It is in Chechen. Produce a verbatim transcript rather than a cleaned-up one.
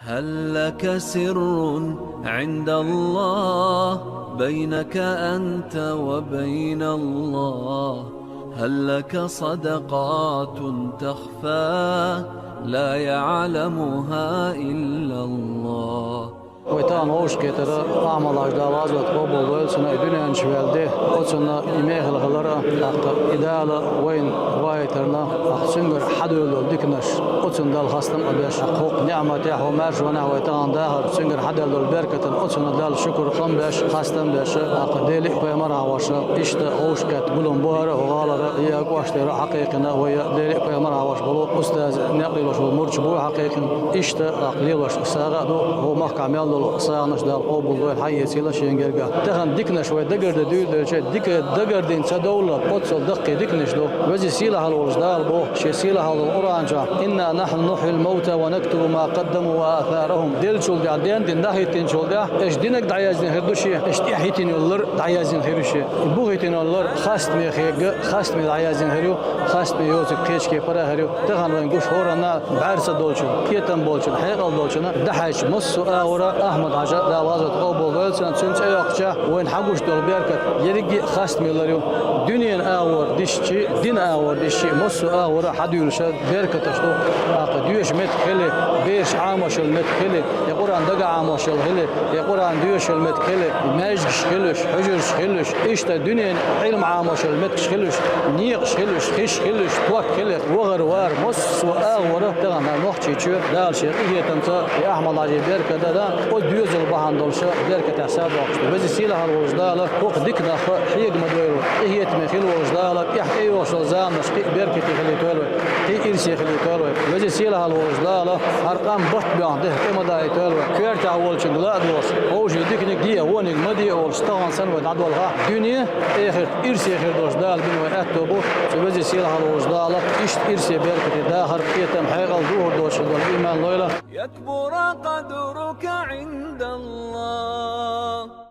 هل لك سر عند الله بينك أنت وبين الله؟ هل لك صدقات تخفى لا يعلمها إلا الله؟ Вай тахана вовшахкхетар Ахьмад-Хьажа, Дала гӀазот къобал дойла цунна, и дуьнен чу ваьлла ди, оцунна и мехала хилар, тӀаккха и Дала вайна вахийтарна, тӀаккха цуьнгара хьадоьлла долу диканаш, оцунна Далла хастам а беш, тӀаккха хӀокху неӀматехь, хӀокху маьршонехь вай тахана дахар, цуьнгара хьадаьлла долу беркатана оцунна Далла шукур, хам беш, хастам беш, тӀаккха Деле а, пайхамарехь а вовш, иштта вовшахкхетта гулам бу хӀара, хӀокху гӀалара, и а кӀоштара хьакхайкхина, вай а Деле а, пайхамарехь а вовш болу устаз, некъ лелош волу мурдаш бу хьакхайкхина, иштта тӀаккха лелош сагӀа а ду, хӀокху махкахь мел долу сагӀанаш Дала къобал дойла, хьаэцийла шен герга. Тахана диканаш вай дагардан дуьйладелча, дика дагардина ца довлла, оццул даккхий диканаш ду. Веза-сийлахь волчу Дала боху шен сийлахь долу Къуръан чохь: «إنا نحن نحيي الموتى ونكتب ما قدموا وآثارهم». Деллачул тӀаьхьа, ден дина, дӀахӀиттинчул тӀаьхьа, аша динарг дӀаяздина хир ду шен, аша тӀехӀиттина йолу лар дӀаяздина хир ю шен. И бу хӀиттина йолу лар хастаме хега, хастаме дӀаяздина хир ю, хастаме йоцург кхечу кепара хир ю. Тахана вайн гуш хӀоранна бӀаьрса долчун, кхетам болчун, хьекъал долчунна дахьаьчча массо а агӀора Ахьмад-Хьажа, Дала гӀазот къобал дойла цунна, цуьнан цӀе йоккхуча вайна хьагуш долу беркат ерриге а хастаме лар ю. Дуьненан агӀор дисчи, динан агӀор дисчи, массо а агӀора хьадуьйлуша беркаташ ду. ТӀаккха доьшуш меттиг хили, бераш Ӏамош йолу меттиг хили, я Къуръан дага Ӏамош йолу хили, я Къуръан доьшуш йолу меттиг хили, маьждигаш хилуш, хьуьжарш хилуш, иштта дуьненан Ӏилма Ӏамош йолу меттигаш хилуш, некъаш хилуш, хиш хилуш, ток хилуш, вахар-вар, массо а агӀора тахана нохчий чоь Дала шен къинхетамца и Ахьмад-Хьажин беркат а дан, оцу доьзал бахьана долуш беркатехь садоьккхуш ду. Веза-сийлахь волчу Дала хӀокху диканах хьега ма дойла вай. Къинхетаме хила волчу Дала тӀехь тӀейогӀуш йолу заманаш кхин а беркате хилийтойла вай, кхин а ирсе хилийтойла вай. Веза-сийлахь волчу Дала хӀара къам барт боьхна дехьа тӀе ма даийтойла вай. Коьртехь волчуьнга ла а доцуш, вовшийн диканиг де, вониг ма де а волуш, тахана санна вай дӀадолхахь, дуьне, эхарт ирсе хир долуш Дала бина вайн аьтто бу. Цу Веза-сийлахь волчу Дала иштта ирсе, беркате дахар, кхетам, хьекъал, духар доцуш долу ийман лойла. يكبر قدرك عند الله.